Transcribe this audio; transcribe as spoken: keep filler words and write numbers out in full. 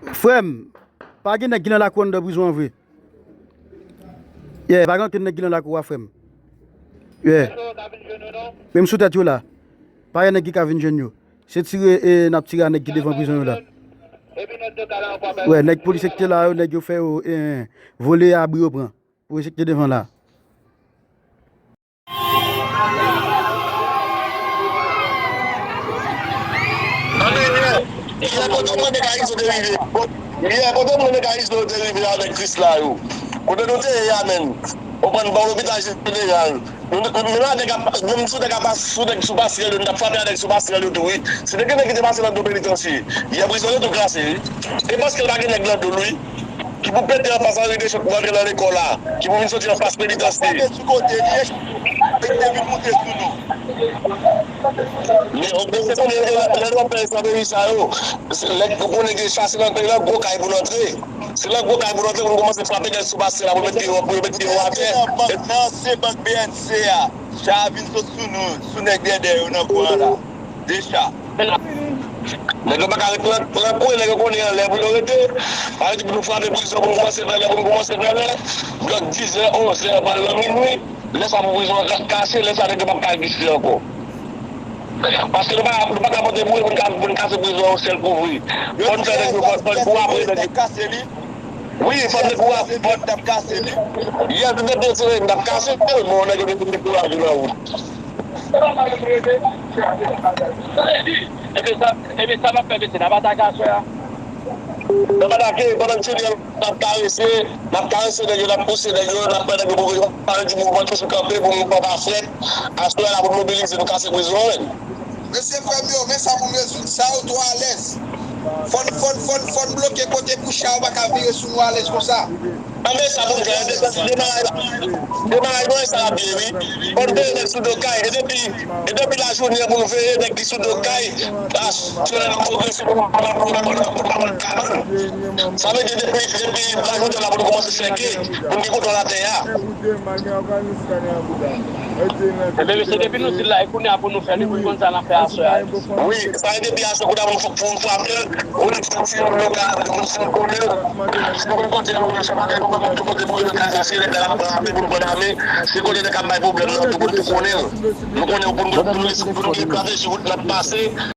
Frè m, pa gen nèg ki nan lakou anndan prizon an vre. Yeah, pa gen ankenn nèg ki nan lakou a, frè m. Yeah. Menm sou tèt yo la. Pa gen nèg ki ka vin jwenn yo. Se tire, e, n ap tire a nèg ki devan prizon yo la. Wè, nèg polisye ki te la yo, nèg yo fè yo, e, vole abri yo pran. Polisye ki te devan la. Yè, kote w mande Karizo te rive? Yè, kote w mande Karizo te rive avèk Krisla yo? Kote nou te ye a menm? Ou konprann, bò lopital jeneral. Nou, nou, nou la nèg ap, menm sou nèg ap, sou nèg sou pasrèl yo, nou t ap frape a nèg sou pasrèl yo tou, wi. Si te gen nèg ki te pase nan do penitansye, yè prizon yo tou klase, wi. E paske l pa gen nèg nan do l, wi. Ki pou pete anfas Henri Deschamps pou antre nan lekòl la, ki pou vin soti anfas penitansye. Li te vin moute sou nou. Men, ou konnen, lè, lè nou ap fè estrateji sa yo, se lè ou konnen gen chase nan peyi la, gwo kay pou n antre. Se nan gwo kay pou n antre, pou n kòmanse frape nèg sou pasrèl la, pou yo met pye yo, pou yo met pye yo atè. Nan ansyen bank B N C a, cha a vin sot sou nou, sou nèg dèdè yo nan kwen an la. De cha. Nèg yo pa ka ret nan, nan kwen, nèg yo konnen anlè pou yo rete. Sa vle di pou nou frape prizon, pou nou kòmanse fè lè, pou nou kòmanse fè lè. Blòk dizè, onzè, pral nan minui. Lè sa pou prizon an ka-, kase, lè sa nèg yo p ap ka egziste ankò. Paske nou pa, nou pa ka pote boure pou n ka, pou n kase prizon an yon sèl kou vre. Fò n fè nèg yo, fò, fò n kouri apre nèg yo. Wi, fò n dekouraje, fò n t ap kase li. Yè, se te pye sereye, n t ap kase l, bon, nèg yo te dekouraje nan wout. Ebyen, sa, ebyen, sa n ap fè, mesye, n ap atake aswè a? N ap atake, pandan n fini an, n ap karese, n ap karese nèg yo, n ap pouse nèg yo, n ap fè nèg yo pou yo pa di mouvman toujou kanpe, pou mouvman pa frèt. Aswè a la pou n mobilize, nou kase prizon an menm. Mesye, frè m yo, men sa pou n rezoud sa yo twò alèz. Fò n, fò n, fò n, fò n bloke kote pou cha yo pa ka vire sou nou alèz konsa. Anben, sa pou n fè, demaraj, demaraj mwen sa ap byen, wi. Fò n veye nèg sou do kay, e depi, e depi lajounen pou n veye nèg ki sou do kay, aswè a n ap pwogrese pou n pa nan kabann. Sa vle di depi, depi lajounen la pou nou kòmanse chèke, pou n gen kontwòl atè a. Ebyen, mesye, depi nou di l la, e kounye a pou nou fè li, pou l konn sa n ap fè aswè a. Wi, sa vle di depi aswè, kounye a pou nou, pou nou frape l, pou nou santi yon blokad, pou nou santi konnen l. Si nou konn kote nou, nou chak bagay, nou konn tout kote pou nou ka chache, lè l ap frape, pou nou pran ame. Si kote nèg ap bay pwoblèm nan, tou moun tou konnen l. Nou konnen pou nou, pou nou, pou nou estrateji wout n ap pase.